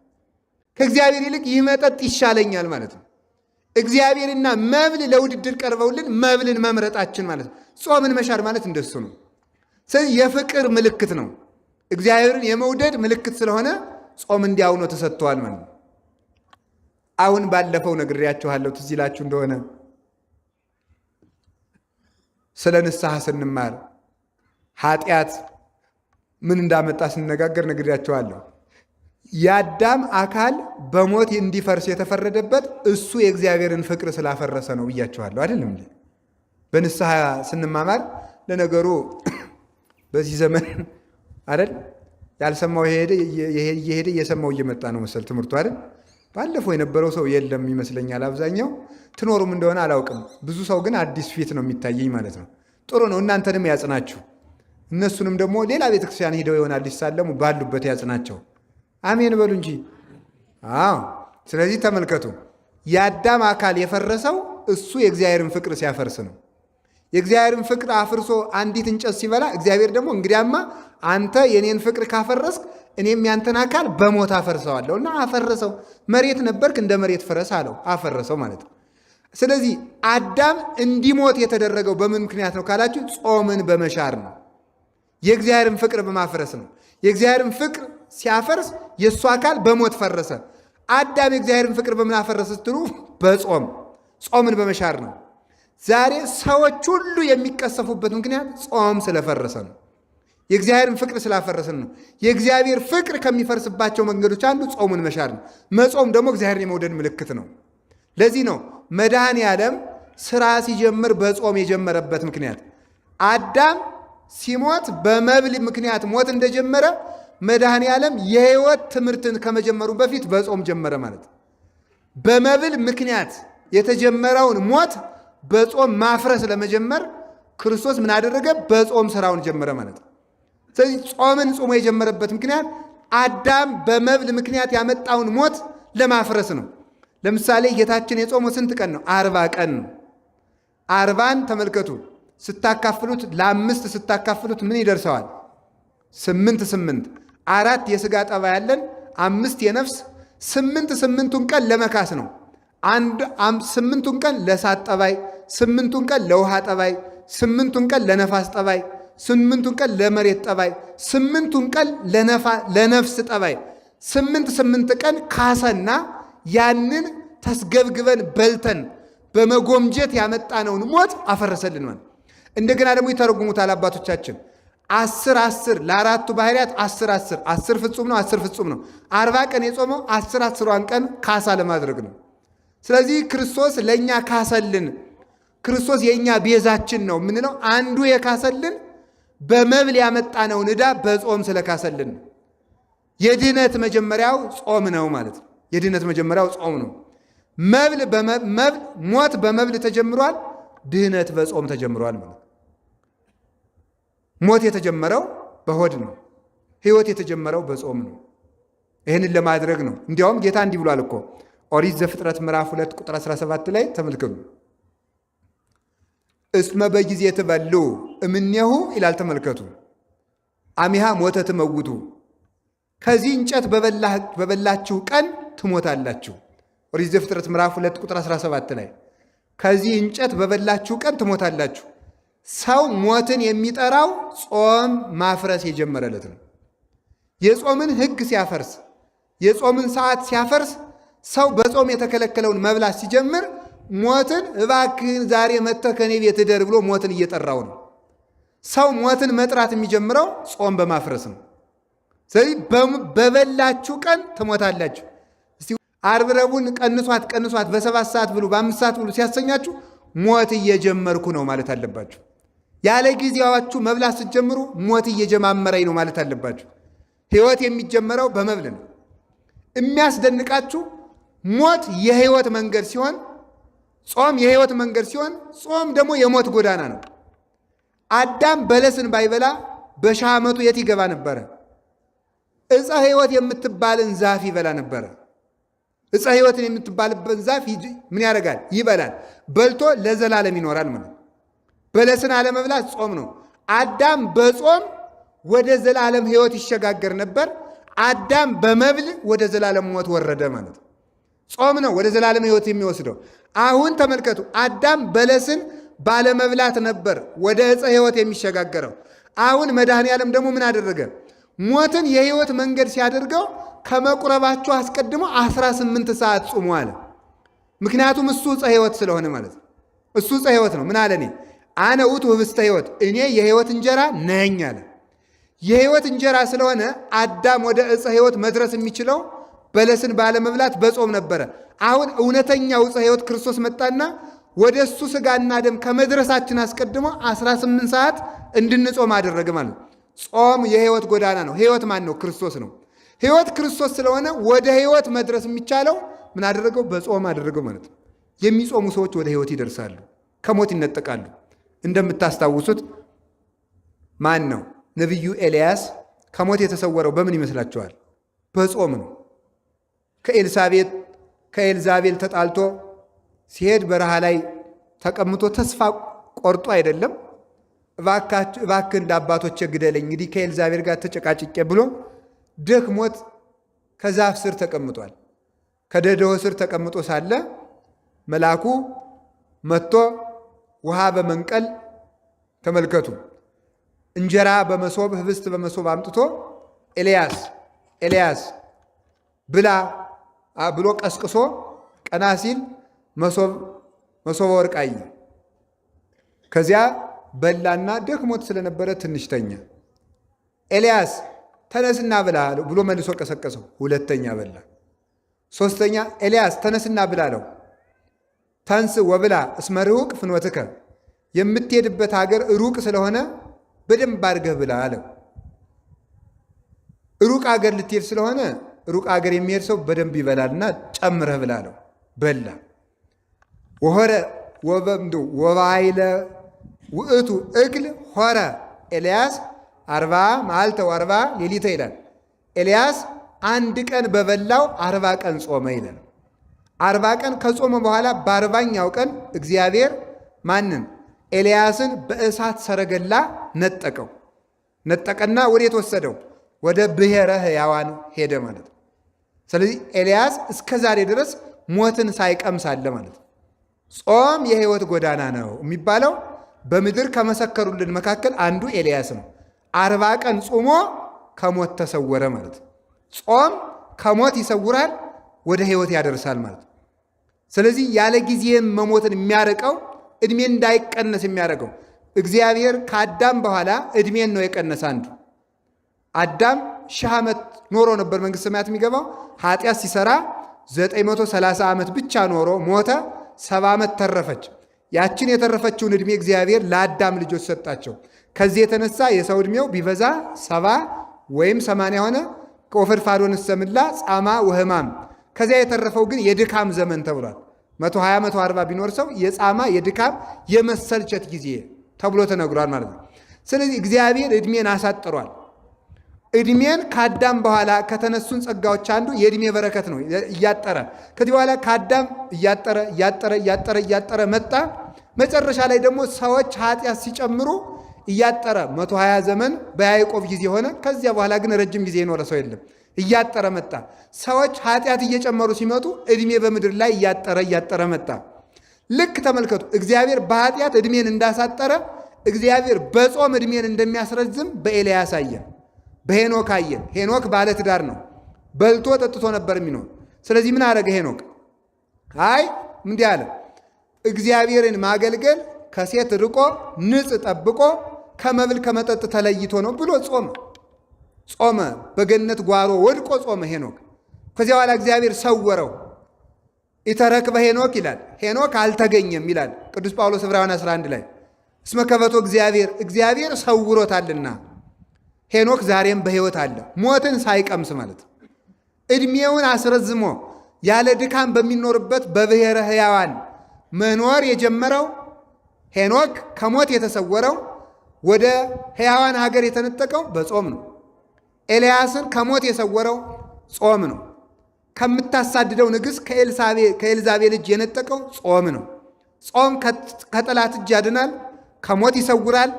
ከእግዚአብሔር ይልቅ ይህ መጠጥ ይሻለኛል ማለት ነው። እግዚአብሔርና መብል ለውድድር ቀርበውልን መብልን መምረጣችን ማለት ነው። ጾምን መሻር ማለት እንደሱ ነው። ስለዚህ የፍቅር ምልክት ነው። እግዚአብሔርን የመውደድ ምልክት ስለሆነ ጾም እንዲያውኖ ተሰጥቷል ማለት ነው። አሁን ባለፈው ነግሬያችኋለሁ፣ ትዝ ይላችሁ እንደሆነ ስለ ንስሐ ስንማር ኃጢአት ምን እንዳመጣ ስንነጋገር ነግሬያችኋለሁ። የአዳም አካል በሞት እንዲፈርስ የተፈረደበት እሱ የእግዚአብሔርን ፍቅር ስላፈረሰ ነው ብያችኋለሁ። አይደለም እንዴ? በንስሐ ስንማማር ለነገሩ በዚህ ዘመን አይደል ያልሰማው እየሄደ እየሰማው እየመጣ ነው መሰል ትምህርቱ አይደል። ባለፈው የነበረው ሰው የለም ይመስለኛል። አብዛኛው ትኖሩም እንደሆነ አላውቅም። ብዙ ሰው ግን አዲስ ፊት ነው የሚታየኝ ማለት ነው። ጥሩ ነው። እናንተንም ያጽናችሁ፣ እነሱንም ደግሞ ሌላ ቤተክርስቲያን ሂደው ይሆናል ሊሳለሙ ባሉበት ያጽናቸው። አሜን በሉ እንጂ። አዎ። ስለዚህ ተመልከቱ፣ የአዳም አካል የፈረሰው እሱ የእግዚአብሔርን ፍቅር ሲያፈርስ ነው። የእግዚአብሔርን ፍቅር አፍርሶ አንዲት እንጨት ሲበላ እግዚአብሔር ደግሞ እንግዲያማ አንተ የኔን ፍቅር ካፈረስክ እኔም ያንተን አካል በሞት አፈርሰዋለሁ እና አፈረሰው። መሬት ነበርክ እንደ መሬት ፍረስ አለው፣ አፈረሰው ማለት ነው። ስለዚህ አዳም እንዲሞት የተደረገው በምን ምክንያት ነው ካላችሁ፣ ጾምን በመሻር ነው። የእግዚአብሔርን ፍቅር በማፍረስ ነው። የእግዚአብሔርን ፍቅር ሲያፈርስ የእሱ አካል በሞት ፈረሰ። አዳም የእግዚአብሔርን ፍቅር በምን አፈረሰ ስትሉ፣ በጾም ጾምን በመሻር ነው። ዛሬ ሰዎች ሁሉ የሚቀሰፉበት ምክንያት ጾም ስለፈረሰ ነው። የእግዚአብሔርን ፍቅር ስላፈረስን ነው። የእግዚአብሔር ፍቅር ከሚፈርስባቸው መንገዶች አንዱ ጾሙን መሻር ነው። መጾም ደግሞ እግዚአብሔርን የመውደድ ምልክት ነው። ለዚህ ነው መድኃኔ ዓለም ስራ ሲጀምር በጾም የጀመረበት ምክንያት። አዳም ሲሞት በመብል ምክንያት ሞት እንደጀመረ መድኃኔ ዓለም የሕይወት ትምህርትን ከመጀመሩ በፊት በጾም ጀመረ ማለት ነው። በመብል ምክንያት የተጀመረውን ሞት በጾም ማፍረስ ለመጀመር ክርስቶስ ምን አደረገ? በጾም ስራውን ጀመረ ማለት ነው። ስለዚህ ጾምን ጾሞ የጀመረበት ምክንያት አዳም በመብል ምክንያት ያመጣውን ሞት ለማፍረስ ነው። ለምሳሌ ጌታችን የጾመው ስንት ቀን ነው? 40 ቀን ነው። 40ን ተመልከቱ፣ ስታካፍሉት ለአምስት ስታካፍሉት ምን ይደርሰዋል? 8 8። 4 የስጋ ጠባ ያለን፣ 5 የነፍስ፣ 8 8ቱን ቀን ለመካስ ነው። 8ቱን ቀን ለእሳት ጠባይ፣ 8ቱን ቀን ለውሃ ጠባይ፣ 8ቱን ቀን ለነፋስ ጠባይ፣ 8ቱን ቀን ለመሬት ጠባይ፣ 8ቱን ቀን ለነፍስ ጠባይ፣ 8 8 ቀን ካሰና ያንን ተስገብግበን በልተን በመጎምጀት ያመጣነውን ሞት አፈረሰልን ማለት። እንደገና ደግሞ ይተረጉሙታል አባቶቻችን 10 10 ለአራቱ ባህሪያት 10 10 10 ፍጹም ነው፣ 10 ፍጹም ነው። 40 ቀን የጾመው 10 10ሯን ቀን ካሳ ለማድረግ ነው። ስለዚህ ክርስቶስ ለእኛ ካሰልን፣ ክርስቶስ የእኛ ቤዛችን ነው የምንለው አንዱ የካሰልን በመብል ያመጣነውን ዕዳ በጾም ስለካሰልን ነው። የድህነት መጀመሪያው ጾም ነው ማለት ነው። የድህነት መጀመሪያው ጾም ነው። መብል በመብል ሞት በመብል ተጀምሯል። ድህነት በጾም ተጀምሯል ማለት ነው። ሞት የተጀመረው በሆድ ነው። ሕይወት የተጀመረው በጾም ነው። ይህንን ለማድረግ ነው። እንዲያውም ጌታ እንዲህ ብሏል እኮ ኦሪት ዘፍጥረት ምዕራፍ 2 ቁጥር 17 ላይ ተመልከቱ። እስመ በጊዜ ትበሉ እምኔሁ ይላል። ተመልከቱ። አሚሃ ሞተ ትመውቱ፣ ከዚህ እንጨት በበላችሁ ቀን ትሞታላችሁ። ኦሪት ዘፍጥረት ምዕራፍ 2 ቁጥር 17 ላይ ከዚህ እንጨት በበላችሁ ቀን ትሞታላችሁ። ሰው ሞትን የሚጠራው ጾም ማፍረስ የጀመረለት ነው። የጾምን ሕግ ሲያፈርስ፣ የጾምን ሰዓት ሲያፈርስ፣ ሰው በጾም የተከለከለውን መብላት ሲጀምር ሞትን እባክህን ዛሬ መጥተህ ከኔ ቤት እደር ብሎ ሞትን እየጠራው ነው። ሰው ሞትን መጥራት የሚጀምረው ጾም በማፍረስ ነው። ስለዚህ በበላችሁ ቀን ትሞታላችሁ። እስቲ ዓርብ ረቡዕን ቀንሷት ቀንሷት በ7 ሰዓት ብሉ በ5 ሰዓት ብሉ ሲያሰኛችሁ ሞት እየጀመርኩ ነው ማለት አለባችሁ። ያለ ጊዜያችሁ መብላት ስትጀምሩ ሞት እየጀማመረኝ ነው ማለት አለባችሁ። ሕይወት የሚጀመረው በመብል ነው። የሚያስደንቃችሁ ሞት የሕይወት መንገድ ሲሆን፣ ጾም የሕይወት መንገድ ሲሆን፣ ጾም ደግሞ የሞት ጎዳና ነው። አዳም በለስን ባይበላ በሺህ ዓመቱ የት ይገባ ነበረ? ዕፀ ሕይወት የምትባልን ዛፍ ይበላ ነበረ። ዕፀ ሕይወትን የምትባልበትን ዛፍ ምን ያደርጋል? ይበላል። በልቶ ለዘላለም ይኖራል ማለት ነው። በለስን አለመብላት ጾም ነው። አዳም በጾም ወደ ዘላለም ሕይወት ይሸጋገር ነበር። አዳም በመብል ወደ ዘላለም ሞት ወረደ ማለት ነው። ጾም ነው ወደ ዘላለም ሕይወት የሚወስደው። አሁን ተመልከቱ፣ አዳም በለስን ባለመብላት ነበር ወደ ዕፀ ሕይወት የሚሸጋገረው። አሁን መድኃኔ ዓለም ደግሞ ምን አደረገ? ሞትን የሕይወት መንገድ ሲያደርገው ከመቁረባችሁ አስቀድሞ 18 ሰዓት ጹሙ አለ። ምክንያቱም እሱ ዕፀ ሕይወት ስለሆነ ማለት ነው። እሱ ዕፀ ሕይወት ነው። ምን አለ? እኔ አነ ውእቱ ህብስተ ሕይወት፣ እኔ የሕይወት እንጀራ ነኝ አለ። የሕይወት እንጀራ ስለሆነ አዳም ወደ ዕፀ ሕይወት መድረስ የሚችለው በለስን ባለመብላት በጾም ነበረ። አሁን እውነተኛው ዕፀ ሕይወት ክርስቶስ መጣና ወደ እሱ ስጋና ደም ከመድረሳችን አስቀድሞ 18 ሰዓት እንድንጾም አደረገ ማለት ነው። ጾም የሕይወት ጎዳና ነው። ሕይወት ማን ነው? ክርስቶስ ነው። ሕይወት ክርስቶስ ስለሆነ ወደ ሕይወት መድረስ የሚቻለው ምን አደረገው? በጾም አደረገው ማለት ነው። የሚጾሙ ሰዎች ወደ ሕይወት ይደርሳሉ፣ ከሞት ይነጠቃሉ። እንደምታስታውሱት ማን ነው ነቢዩ ኤልያስ ከሞት የተሰወረው በምን ይመስላችኋል? በጾም ነው። ከኤልሳቤጥ ከኤልዛቤል ተጣልቶ ሲሄድ በረሃ ላይ ተቀምጦ ተስፋ ቆርጦ አይደለም፣ እባክህ እንደ አባቶቼ ግደለኝ እንግዲህ ከኤልዛቤል ጋር ተጨቃጭቄ ብሎ ደክሞት ከዛፍ ስር ተቀምጧል። ከደደሆ ስር ተቀምጦ ሳለ መልአኩ መጥቶ ውሃ በመንቀል ተመልከቱ፣ እንጀራ በመሶብ ህብስት በመሶብ አምጥቶ ኤልያስ ኤልያስ ብላ ብሎ ቀስቅሶ ቀና ሲል መሶበ ወርቅ አየ። ከዚያ በላና ደክሞት ስለነበረ ትንሽ ተኛ። ኤልያስ ተነስና ብላ ብሎ መልሶ ቀሰቀሰው። ሁለተኛ በላ። ሶስተኛ ኤልያስ ተነስና ብላ አለው። ተንስ ወብላ እስመ ርሑቅ ፍኖትከ፣ የምትሄድበት ሀገር ሩቅ ስለሆነ በደንብ አድርገህ ብላ አለው። ሩቅ ሀገር ልትሄድ ስለሆነ ሩቅ ሀገር የሚሄድ ሰው በደንብ ይበላልና ጨምረህ ብላ አለው። በላ። ወሆረ ወበምዶ ወባይለ ውእቱ እክል ሆረ ኤልያስ 40 መዓልተ ወአርባ ሌሊተ ይላል። ኤልያስ አንድ ቀን በበላው 40 ቀን ጾመ ይላል። 40 ቀን ከጾመ በኋላ በ40ኛው ቀን እግዚአብሔር ማንን? ኤልያስን በእሳት ሰረገላ ነጠቀው። ነጠቀና ወዴት ወሰደው? ወደ ብሔረ ሕያዋን ሄደ ማለት ነው። ስለዚህ ኤልያስ እስከ ዛሬ ድረስ ሞትን ሳይቀምስ አለ ማለት ነው። ጾም የሕይወት ጎዳና ነው የሚባለው በምድር ከመሰከሩልን መካከል አንዱ ኤልያስ ነው። 40 ቀን ጾሞ ከሞት ተሰወረ ማለት ነው። ጾም ከሞት ይሰውራል፣ ወደ ሕይወት ያደርሳል ማለት ነው። ስለዚህ ያለ ጊዜም መሞትን የሚያርቀው እድሜ እንዳይቀነስ የሚያደርገው እግዚአብሔር ከአዳም በኋላ እድሜን ነው የቀነሰ። አንዱ አዳም 1000 ዓመት ኖሮ ነበር መንግሥተ ሰማያት የሚገባው። ኃጢአት ሲሰራ 930 ዓመት ብቻ ኖሮ ሞተ። 70 ዓመት ተረፈች። ያችን የተረፈችውን እድሜ እግዚአብሔር ለአዳም ልጆች ሰጣቸው። ከዚህ የተነሳ የሰው እድሜው ቢበዛ 70 ወይም 80 ሆነ። ከወፈድፋዶን ሰምላ ጻማ ወህማም። ከዚያ የተረፈው ግን የድካም ዘመን ተብሏል። 120 140 ቢኖር ሰው የጻማ የድካም የመሰልቸት ጊዜ ተብሎ ተነግሯል ማለት ነው። ስለዚህ እግዚአብሔር እድሜን አሳጥሯል። እድሜን ከአዳም በኋላ ከተነሱን ጸጋዎች አንዱ የእድሜ በረከት ነው። እያጠረ ከዚህ በኋላ ከአዳም እያጠረ እያጠረ እያጠረ እያጠረ መጣ። መጨረሻ ላይ ደግሞ ሰዎች ኃጢአት ሲጨምሩ እያጠረ 120 ዘመን በያዕቆብ ጊዜ ሆነ። ከዚያ በኋላ ግን ረጅም ጊዜ የኖረ ሰው የለም። እያጠረ መጣ። ሰዎች ኃጢአት እየጨመሩ ሲመጡ እድሜ በምድር ላይ እያጠረ እያጠረ መጣ። ልክ ተመልከቱ፣ እግዚአብሔር በኃጢአት እድሜን እንዳሳጠረ እግዚአብሔር በጾም እድሜን እንደሚያስረዝም በኤልያስ አየን፣ በሄኖክ አየን። ሄኖክ ባለትዳር ነው። በልቶ ጠጥቶ ነበር የሚኖር። ስለዚህ ምን አደረገ ሄኖክ? አይ እንዲህ አለ፣ እግዚአብሔርን ማገልገል ከሴት ርቆ ንጽሕ ጠብቆ ከመብል ከመጠጥ ተለይቶ ነው ብሎ ጾመ። ጾመ። በገነት ጓሮ ወድቆ ጾመ ሄኖክ። ከዚያ በኋላ እግዚአብሔር ሰወረው። ኢተረክበ ሄኖክ ይላል። ሄኖክ አልተገኘም ይላል ቅዱስ ጳውሎስ ዕብራውያን 11 ላይ። እስመ ከበቶ እግዚአብሔር እግዚአብሔር ሰውሮታልና። ሄኖክ ዛሬም በሕይወት አለ፣ ሞትን ሳይቀምስ ማለት ነው። ዕድሜውን አስረዝሞ ያለ ድካም በሚኖርበት በብሔረ ሕያዋን መኖር የጀመረው ሄኖክ ከሞት የተሰወረው ወደ ሕያዋን ሀገር የተነጠቀው በጾም ነው። ኤልያስን ከሞት የሰወረው ጾም ነው። ከምታሳድደው ንግሥት ከኤልዛቤል እጅ የነጠቀው ጾም ነው። ጾም ከጠላት እጅ ያድናል፣ ከሞት ይሰውራል፣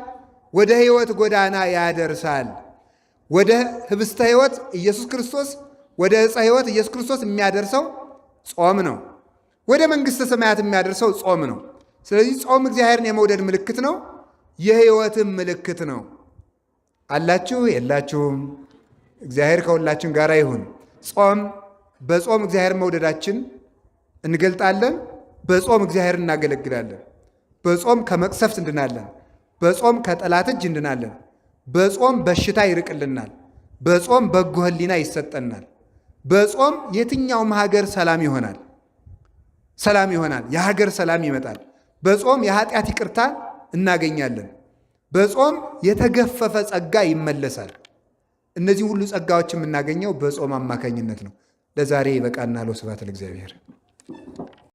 ወደ ሕይወት ጎዳና ያደርሳል። ወደ ህብስተ ሕይወት ኢየሱስ ክርስቶስ፣ ወደ ዕፀ ሕይወት ኢየሱስ ክርስቶስ የሚያደርሰው ጾም ነው። ወደ መንግሥተ ሰማያት የሚያደርሰው ጾም ነው። ስለዚህ ጾም እግዚአብሔርን የመውደድ ምልክት ነው፣ የሕይወትም ምልክት ነው። አላችሁ የላችሁም? እግዚአብሔር ከሁላችን ጋር ይሁን። ጾም በጾም እግዚአብሔር መውደዳችን እንገልጣለን። በጾም እግዚአብሔር እናገለግላለን። በጾም ከመቅሰፍት እንድናለን። በጾም ከጠላት እጅ እንድናለን። በጾም በሽታ ይርቅልናል። በጾም በጎ ሕሊና ይሰጠናል። በጾም የትኛውም ሀገር ሰላም ይሆናል፣ ሰላም ይሆናል። የሀገር ሰላም ይመጣል። በጾም የኃጢአት ይቅርታ እናገኛለን። በጾም የተገፈፈ ጸጋ ይመለሳል። እነዚህ ሁሉ ጸጋዎች የምናገኘው በጾም አማካኝነት ነው። ለዛሬ ይበቃናል። ወስብሐት ለእግዚአብሔር።